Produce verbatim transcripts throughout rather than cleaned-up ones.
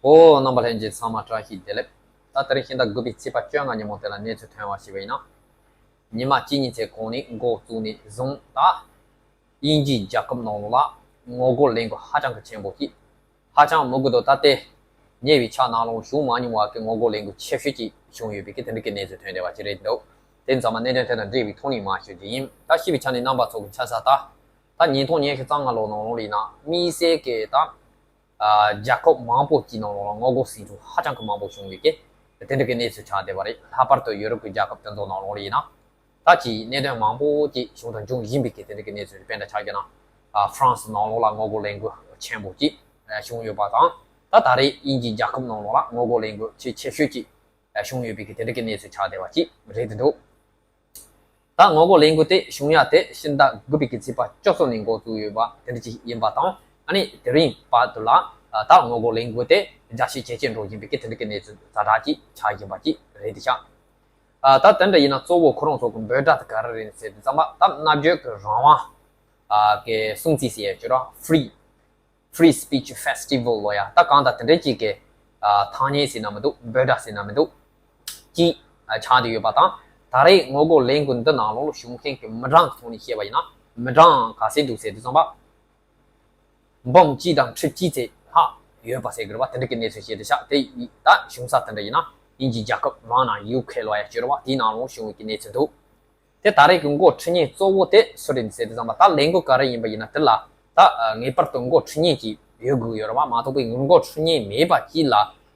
ཨོ། རྣམ་པ་ལྷན་རྒྱས་ཚང་མ་བཀྲ་ཤིས་བདེ་ལེགས། ད་དེ་རིང་ཕྱི་ཟླ་དགུ་པའི་ཚེས་པ་བཅོ་ལྔ་ཉིན་མོ་དེ་ལ་གནས་ཚུལ་ཐོན་པ་ཞིག་ཡིན་ན། ཉི་མ་གཅིག་གཉིས་ཚེ་གོང་ནས་འགོ་བཙུགས་ནས་བཟུང་ད། དབྱིན་ཇིའི་རྒྱལ་ཁབ་ནང་ལོགས་ལ་ངོ་རྒོལ་ལས་འགུལ་ཧ་ཅང་གི་ཆེན་པོ་ཅིག་ཧ་ཅང་མི་དགོས་དོ་ད་ལྟའི་ཉེ་བའི་ཆ་ནང་ལོགས་བྱུང་མ་མྱོང་བ་གི་ངོ་རྒོལ་ལས་འགུལ་ཆེ་ཤོས་ཅིག་བྱུང་ཡོད་པའི་གི་དེ་འདྲ་གི་གནས་ཚུལ་ཐོན་བསྡད་པ་ཅིག་རེད་འདུག་དེ་ཚང་མ་གནད་དོན་དེ་དང་འབྲེལ་བའི་ཐོག་ནས་མར་ཞུ་རྒྱུ་ཡིན། ད་ཤེས་པའི་ཆ་ནས་རྣམ་པ་ཚོ་གི་ཆ་ས་ད། ད་ཉིས་སྟོང་ཉི་ཤུ་རྩ་ལྔ་ལོ་ནང་ལོགས་ལ་ཡིན་ན་དམིགས་བསལ་གྱི་ད། ཨ། རྒྱལ་ཁབ་མང་པོ་ཅིག་ནང་ལོགས་ལ་ངོ་རྒོལ་ཟིང་འཁྲུག་ཧ་ཅང་གི་མང་པོ་བྱུང་ཡོད་ཀྱི། དེ་འདྲ་གི་གནས་ཚུལ་ཆགས་བསྡད་པ་རེད། ལྷག་པར་དུ་ཡུ་རོབ་ཀྱི་རྒྱལ་ཁབ་དེ་ཚོ་ནང་ལོགས་ལ་ཡིན་ན། ད་ཅིག་གནད་དོན་མང་པོ་ཅིག་བྱུང་དང་འབྱུང་བཞིན་པའི་གི་དེ་འདྲ་གི་གནས་ཚུལ་དཔེ་འདྲ་ཆགས་རྒྱུ་ན། ཨ། ཧྥ་རན་སི་ནང་ལོགས་ལ་ངོ་རྒོལ་ལས་འགུལ་ཆེན་པོ་ཅིག་བྱུང་ཡོད་པ་དང་། ད་ད་རེས་དབྱིན་ཇིའི་རྒྱལ་ཁབ་ནང་ལོགས་ལ་ངོ་རྒོལ་ལས་འགུལ་ཆེས་ཆེ་ཤོས་ཅིག་བྱུང་ཡོད་པའི་གི་དེ་འདྲ་གི་གནས་ཚུལ་ཆགས་བསྡད་པ་ཅིག་རེད་འདུག་ད་ངོ་རྒོལ་ལས་འགུལ་དེ་བྱུང་ཡ་དེ་ཕྱི་ཟླ་དགུ་པའི་གི་ཚེས་པ་བཅུ་གསུམ་ནས་འགོ་བཙུགས་ཡོད་པ་དེ་འདྲ་ཅིག་ཡིན་པ་དང་། ཨ་ནི་དེ་རིང་བར་དུ་ལ་ད་ངོ་རྒོལ་ལས་འགུལ་དེ་རྒྱ་ཆེ་ཇེ་ཆེར་འགྲོ་བཞིན་པའི་གི་དེ་འདྲ་གི་གནས་ཚུལ་ཛ་དྲག་ཅིག་ཆགས་བཞིན་པ་ཅིག་རེད་དེ་ཤག་ཨ། ད་དེ་འདྲ་ཡིན་ན་གཙོ་བོ་ཁོ་རང་ཚོ་གི་འབོད་སྒྲ་དེ་ག་རེ་རེད་ཟེར་དུས་ཙམ་པ་ད་རྣམ་དཔྱོད་ཀྱི་རང་དབང་ཨ་གི་སྲུང་བརྩི་ཟེར་ཡ་ཅིག་ཡོད་ར། Free Free Speech Festival ལོ་ཡ་ད་གང་ལྟར་དེ་འདྲའི་ཅིག་གི་ཨ་ཐ་སྙད་ཟེར་ན་མི་འདུག་འབོད་སྒྲ་ཟེར་ན་མི་འདུག་ཅིག་ཨ་ཆགས་བསྡད་ཡོད་པ་དང་། ད་རེས་ངོ་རྒོལ་ལས་འགུལ་འདི་ནང་ལོགས་ལ་བྱུང་མཁན་གྱི་མི་གྲངས་ཀྱི་ཐོག་ནས་བཤད་པ་ཡིན་ན་མི་གྲངས་ག་ཚད་འདུག་ཟེར་དུས་ཙམ་པ། འབུམ་གཅིག་དང་ཁྲི་གཅིག་ཙམ་ལྷག་ཡོད་པ་ཟེར་གི་རེད་བ། དེ་འདྲ་གི་གནས་ཚུལ་བཤད་དེ་ཤག་དེ་ད་བྱུང་ས་དེ་འདྲ་ཡིན་ན་དབྱིན་ཇིའི་རྒྱལ་ཁབ་རང་ནང་ཡུ་ཁེ་ལོ་ཡ་ཅིག་ཡོད་རེད་བ། དེའི་ནང་ལོགས་བྱུང་བའི་གི་གནས་ཚུལ་འདུག་དེ་ད་རེས་ཀྱི་འགོ་ཁྲིད་མཁན་གཙོ་བོ་དེ་སུ་རེད་ཟེར་དུས་ཙམ་པ་ད་ལས་འགུལ་ག་རེ་ཡིན་པ་ཡིན་ན་དེ་ལ་ད་ངེས་པར་དུ་འགོ་ཁྲིད་མཁན་ཅིག་ཡོད་དགོས་ཡོད་རེད་བ། མ་གཏོགས་པའི་འགོ་ཁྲིད་མཁན་མེད་པ་ཅིག་ལ་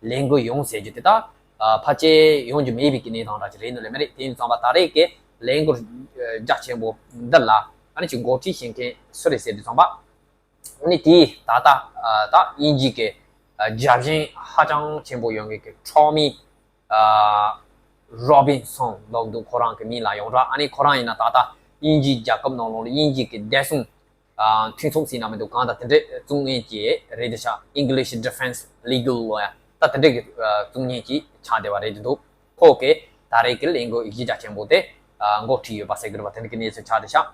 ལས་འགུལ་ཡོང་ཟེར་རྒྱུ་དེ་ད་ཕལ་ཆེར་ཡོང་རྒྱུ་མེད་པའི་གི་གནས་སྟངས་འདྲ་ཅིག་རེད་འདུག་ལེ་མ་རེད། དེ་ཡིན་ཙང་པ་ད་རེས་ཀྱི་ལས་འགུལ་རྒྱ་ཆེན་པོ་འདི་ལ་ཨ་ནི་ཅིག་འགོ་ཁྲིད་བྱེད་མཁན་སུ་རེད་ཟེར་དུས་ཙམ་པ། ཨ་ནི་དེ་ད་ལྟ་ད་དབྱིན་ཇི་གི་རྒྱབ་ཆེན་ཧ་ཅང་ཆེན་པོ་ཡོང་མཁན་གྱི་ཁྲོ་མི་རོ་བིན་སོན་ལབ་འདུག་ཁོ་རང་གི་མིང་ལ་ཡོངས་གྲགས། ཨ་ནི་ཁོ་རང་ཡིན་ན་ད་ལྟ་དབྱིན་ཇིའི་རྒྱལ་ཁབ་ནང་ལོགས་ལ་དབྱིན་ཇི་གི་བདེ་སྲུང་མཐུན་ཚོགས་ཟེར་ན་མི་འདུག་གང་ལྟར་དེ་འདྲའི་བཙུགས་མཁན་ཅིག་རེད་དེ་ཤག English Defense League ལོ་ཡ་ད་དེ་འདྲའི་གི་བཙུགས་མཁན་ཅིག་ཆགས་བསྡད་པ་རེད་འདུག་ཁོ་གིས་ད་རེས་ཀྱི་ལས་འགུལ་གཞི་རྒྱ་ཆེན་པོ་དེ་འགོ་ཁྲིད་ཡོད་པ་ཟེར་གི་རེད་པ། དེ་འདྲ་གི་གནས་ཚུལ་ཆགས་བསྡད་ཤག་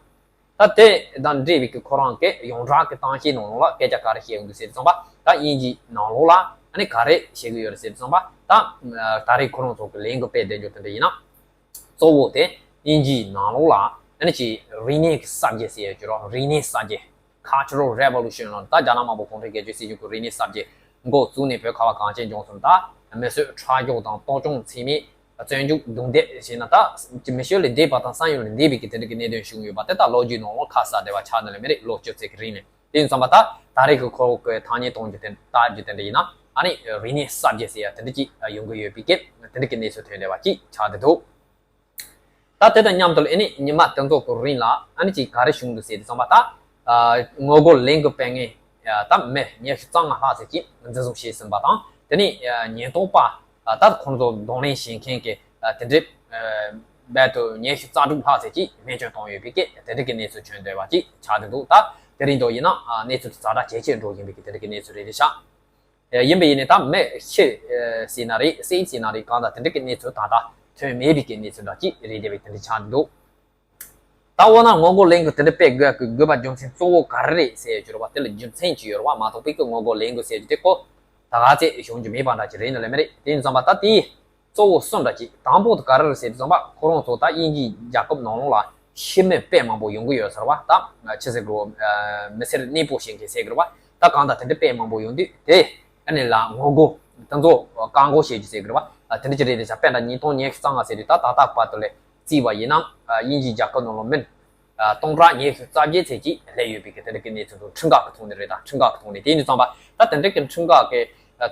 ད་དེ་དང་འབྲེལ་བའི་གི་ཁོ་རང་གི་ཡོངས་གྲགས་ཀྱི་གཏམ་བཤད་ནང་ལོགས་ལ་སྐད་ཆ་ག་རེ་བཤད་ཡོང་འདུག་ཟེར་དུས་ཙམ་པ། ད་དབྱིན་ཇིའི་ནང་ལོགས་ལ་ཨ་ནི་ག་རེ་བཤད་གི་ཡོད་རེད་ཟེར་དུས་ཙམ་པ། ད་ད་རེས་ཁོ་རང་ཚོ་གི་ལས་འགུལ་སྤེལ་བསྡད་རྒྱུ་དེ་འདྲ་ཡིན་ན། གཙོ་བོ་དེ་དབྱིན་ཇིའི་ནང་ལོགས་ལ་ཨ་ནི་ཅིག་རིག་གནས་ཀྱི་གསར་བརྗེ་ཟེར་ཡ་ཅིག་ཡོད་རེད། རིག་གནས་གསར་བརྗེ། Cultural Revolution ལ་ད་རྒྱ་ནག་དམར་པོ་གུང་ཁྲན་སྒེར་གཅོད་སྲིད་གཞུང་གི་རིག་གནས་གསར་བརྗེ་འགོ་བཙུགས་ནས་བོད་ཁ་བ་གངས་ཅན་ལྗོངས་སུ་ད་མི་གསོད་ཁྲག་སྦྱོར་དང་གཏོར་སྐྱོན་ཚད་མེད། བཙོན་འཇུག་རྡུང་རྡེག་བྱས་ན་ད་མི་ཤོར་ལས་འདས་པ་དང་བསམ་ཡུལ་ལས་འདས་པའི་གི་དེ་འདྲ་གི་གནད་དོན་བྱུང་ཡོད་པ་དེ་ད་ལོ་རྒྱུས་ནང་ལོགས་ཁ་གསལ་བསྡད་པ་ཆགས་ནི་ལས་མི་རེད། ལོ་བཅུ་ཚོད་ཀྱི་རིང་ནས། དེ་ཡིན་ཙང་པ་ད་ད་རེས་ཀྱི་ཁོ་གི་ཐ་སྙད་གཏོང་རྒྱུ་དེ་ལྟ་རྒྱུ་དེ་འདྲ་ཡིན་ན། ཨ་ནི་རིག་གནས་གསར་བརྗེ་ཟེར་ཡ་དེ་འདྲ་ཅིག་ཡོང་གི་ཡོད་པའི་གི་དེ་འདྲ་གི་གནས་ཚུལ་ཐོན་བསྡད་པ་ཅིག་ཆགས་བསྡད་འདུག་ད་དེ་དང་མཉམ་དུ་ཨ་ནི་ཉི་མ་དེ་ཚོ་གི་རིང་ལ་ཨ་ནི་ཅིག་ག་རེ་བྱུང་འདུག་ཟེར་དུས་ཙམ་པ་ད། ཨ། ངོ་རྒོལ་ལས་འགུལ་སྤེལ་མཁན་ད་མི་ཉི་ཤུ་རྩ་ལྔ་ལྷག་ཙམ་ཅིག་འཛིན་བཟུང་བྱས་ཟིན་པ་དང་། དེ་ནས་ཉེན་རྟོག་པ་ད་ཁོང་ཚོ་གདོང་ལེན་བྱེད་མཁན་གྱི་དེ་འདྲའི་རྦད་དེ་ཉི་ཤུ་རྩ་དྲུག་ལྷག་ཙམ་ཅིག་སྨན་བཅོས་བཏང་ཡོད་པའི་གི་དེ་འདྲ་གི་གནས་ཚུལ་ཐོན་བསྡད་པ་ཅིག་ཆགས་བསྡད་འདུག་ད་དེ་རིང་དུ་ཡིན་ན་གནས་ཚུལ་དེ་ཛ་དྲག་ཇེ་ཆེར་འགྲོ་བཞིན་པའི་གི་དེ་འདྲ་གི་གནས་ཚུལ་རེད་དེ་ཤག་ཡིན་པ་ཡིན་ནའི་ད་མི་ཤི་ཟེར་ན་རེད། བསད་ཟེར་ན་རེད། གང་ལྟར་དེ་འདྲ་གི་གནས་ཚུལ་ད་ལྟ་ཐོན་མེད་པའི་གི་གནས་ཚུལ་འདྲ་ཅིག་རེད་བསྡད་པའི་དེ་འདྲ་ཆགས་འདུག་ད་འོ་ན་ངོ་རྒོལ་ལས་འགུལ་དེ་འདྲ་སྤེལ་དགོས་ཀྱི་དགོས་པ་རྒྱུ་མཚན་གཙོ་བོ་ག་རེ་རེད་ཟེར་རྒྱུ་རེད་བ། དེ་ལ་རྒྱུ་མཚན་ཅིག་ཡོད་རེད་བ། མ་གཏོགས་པའི་གི་ངོ་རྒོལ་ལས་འགུལ་ཟེར་རྒྱུ་དེ་ཁོ་ད་ག་ཚད་བྱུང་རྒྱུ་མེད་པ་འདྲ་ཅིག་རེད་ནི་ལས་མི་རེད། དེ་ཡིན་ཙང་པ་ད་དེའི་གཙོ་བོ་གསུམ་འདྲ་ཅིག་དང་པོ་དེ་ག་རེ་རེད་ཟེར་དུས་ཙམ་པ་ཁོ་རང་ཚོ་ད་དབྱིན་ཇིའི་རྒྱལ་ཁབ་ནང་ལོགས་ལ་ཤི་རྨས་དཔེ་མང་པོ་ཡོང་གི་ཡོད་ཟེར་བ། ད་ཆི་ཟེར་དགོས། མི་སེར་གནས་སྤོ་བྱེད་མཁན་ཟེར་གི་རེད་བ། ད་གང་ལྟར་དེ་འདྲ་དཔེ་མང་པོ་ཡོང་དུས་དེ་ཨ་ནི་ལ་ངོ་རྒོལ་དེ་ཚོ་བཀག་འགོག་བྱེད་རྒྱུ་ཟེར་གི་རེད་བ། དེ་འདྲ་ཅིག་རེད་དེ་ཤག་དཔེར་ན་ཉིས་སྟོང་ཉི་ཤུ་རྩ་ལྔ་ཟེར་དུས་ད་ད་ལྟ་བར་དུ་ལ་བརྩིས་པ་ཡིན་ན་དབྱིན་ཇིའི་རྒྱལ་ཁབ་ནང་ལོགས་མི་སྟོང་ཕྲག་ཉི་ཤུ་རྩ་བརྒྱད་ཙམ་ཅིག་སླེབས་ཡོད་པའི་གི་དེ་འདྲ་གི་གནས་ཚུལ་འདུག་ཁྲིམས་འགལ་གི་ཐོག་ནས་རེད། ད་ཁྲིམས་འགལ་གི་ཐོག་ནས། དེ་ཡིན་དུས་ཙམ་པ་ད་དེ་འདྲ་གི་ཁྲིམས་འགལ་གི་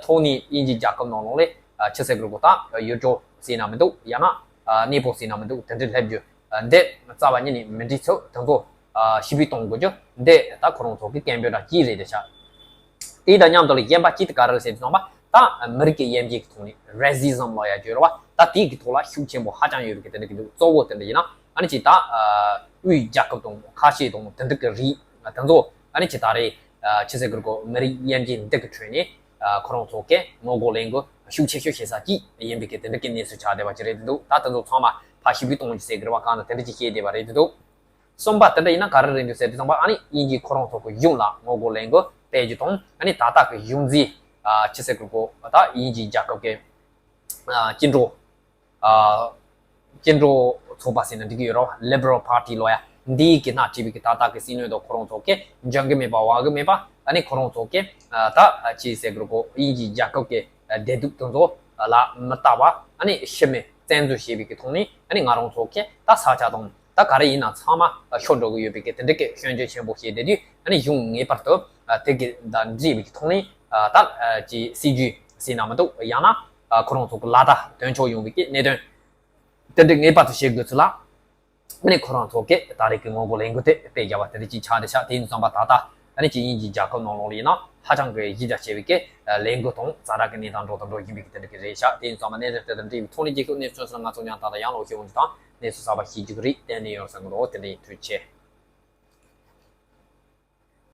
ཐོག་ནས་དབྱིན་ཇིའི་རྒྱལ་ཁབ་ནང་ལོགས་ལ་ཆི་ཟེར་དགོས་རེད། ད་ཡུལ་གྲུ་ཟེར་ན་མི་འདུག་ཡང་ན་གནས་སྤོ་ཟེར་ན་མི་འདུག་དེ་འདྲ་སླེབས་རྒྱུ་འདི་རྩ་བ་ཉིད་ནས་མི་འགྲིག་ཚུལ་དེ་ཚོ་ཞི་བའི་གཏོང་དགོས་རྒྱུ་འདི་ད་ཁོ་རང་ཚོ་གི་སྐད་འབོད་འདྲ་ཅིག་རེད་དེ་ཤག་དེ་དང་མཉམ་དུ་ལ་གཞན་པ་ཅིག་དེ་ག་རེ་རེད་ཟེར་དུས་ཙམ་པ་ད་མི་རིགས་ཀྱི་དབྱེ་འབྱེད་ཀྱི་ཐོག་ནས་racism ལབ་ཡ་ཅིག་ཡོད་རེད་བ། ད་དེའི་གི་ཐོག་ལ་ཤུགས་ཆེན་པོ་ཧ་ཅང་ཡོད་པའི་གི་དེ་འདྲ་གི་འདུག་གཙོ་བོ་དེ་འདྲ་ཡིན་ན་ཨ་ནི་ཅིག་ད་དབུས་རྒྱལ་ཁབ་དང་ཁ་ཤས་དང་དེ་འདྲ་གི་རིགས་དེ་ཚོ་ཨ་ནི་ཅིག་ད་རེས་ཆི་ཟེར་དགོས་རེད། མི་རིགས་དབྱེ་འབྱེད་འདི་གི་ཁྲོད་ནས་ཁོ་རང་ཚོ་གི་ངོ་རྒོལ་ལས་འགུལ་ཤུགས་ཆེ་ཤོས་བྱེད་ས་ཅིག་ཡིན་པའི་གི་དེ་འདྲ་གི་གནས་ཚུལ་ཆགས་བསྡད་པ་ཅིག་རེད་འདུག་ད་དེ་ཚོ་ཚང་མ་ཕར་ཞི་བའི་གཏོང་རྒྱུ་ཟེར་གི་རེད་བ། གང་ལྟར་དེ་འདྲ་ཅིག་བཤད་བསྡད་པ་རེད་འདུག་གསུམ་པ་དེ་འདྲ་ཡིན་ན་ག་རེ་རེད་འདུག་ཟེར་དུས་ཙམ་པ་ཨ་ནི་དབྱིན་ཇིས་ཁོ་རང་ཚོ་གི་གཞུང་ལ་ངོ་རྒོལ་ལས་འགུལ་སྤེལ་རྒྱུ་དང་། ཨ་ནི་ད་ལྟ་གི་གཞུང་འཛིན་ ཨ་ཅི་ཟེར་དགོས་གོ། ད་དབྱིན་ཇིའི་རྒྱལ་ཁབ་ཀྱི་ཨ་སྐྱིད་འགྲོ། ཨ་སྐྱིད་འགྲོ་ཚོགས་པ་ཟེར་ན་འགྲིག་གི་ཡོད་རེད་བ། Liberal Party ལོ་ཡ། འདིའི་གི་སྣ་ཁྲིད་པའི་གི་ད་ལྟ་གི་སྲིད་བློན་དང་ཁོ་རང་ཚོ་གི་འཇོན་གི་མེད་པ་བ་གི་མེད་པ། ཨ་ནི་ཁོ་རང་ཚོ་གི་ཨ་ད་ཅི་ཟེར་དགོས་གོ། དབྱིན་ཇིའི་རྒྱལ་ཁབ་ཀྱི་ཨ་བདེ་སྡུག་དེ་ཚོ་ལ་མི་ལྟ་བ། ཨ་ནི་ཕྱི་མི་བཙན་འཛུལ་བྱས་པའི་གི་ཐོག་ནས། ཨ་ནི་ང་རང་ཚོ་གི་ད་ས་ཆ་དང་ད་ག་རེ་ཡིན་ན་ཚང་མ་ཤོར་འགྲོ་གི་ཡོད་པའི་གི་དེ་འདྲ་གི་སྐྱོན་བརྗོད་ཆེན་པོ་བྱས་བསྡད་དུས། ཨ་ནི་གཞུང་ངེས་པར་དུ་ཨ་དེ་གི་ད་འདྲིས་པའི་གི་ཐོག་ནས་ཨ་ད་ཨ་ཅི་སྲིད་ཇུས་ཟེར་ན་མི་འདུག་ཡང་ན་ཨ་ཁོ་རང་ཚོ་གི་ལ་ད་དོན་འཁྱོལ་ཡོང་བའི་གི་གནད་དོན་དེ་འདྲ་ངེས་པར་དུ་བྱེད་དགོས་ཚུལ་ལ། ཨ་ནི་ཁོ་རང་ཚོ་གིས་ད་རེས་ཀྱི་ངོ་རྒོལ་ལས་འགུལ་དེ་སྤེལ་རྒྱག་པ་དེ་འདྲ་ཅིག་ཆགས་བསྡད་ཤག་དེ་ཡིན་ཙང་པ་ད་ལྟ་ཨ་ནི་ཅིག་དབྱིན་ཇིའི་རྒྱལ་ཁབ་ནང་ལོགས་ལ་ཡིན་ན་ཧ་ཅང་གི་གཞི་རྒྱ་ཆེ་བའི་གི་ལས་འགུལ་དང་ཛ་དྲག་གི་གནས་སྟངས་འགྲོ་དང་འགྲོ་བཞིན་པའི་གི་དེ་འདྲ་གི་རེད་ཤག་དེ་ཡིན་ཙང་པ་གནས་ཚུལ་དེ་དང་འབྲེལ་བའི་ཐོག་ནས་རྒྱལ་ཁབ་གནས་ཚུལ་སོགས་ང་ཚོ་ཉམས་ཐག་དང་ཡང་ལོག་ཤེས་འོང་རྒྱུ་དང་། གནས་ཚུལ་གསར་པ་ཤེས་རྒྱུ་གི་རིགས་གཏན་ནས་ཡོད་ས་གི་རོ། དེ་འདྲ་ཡིན། ཐུགས་རྗེ་ཆེ།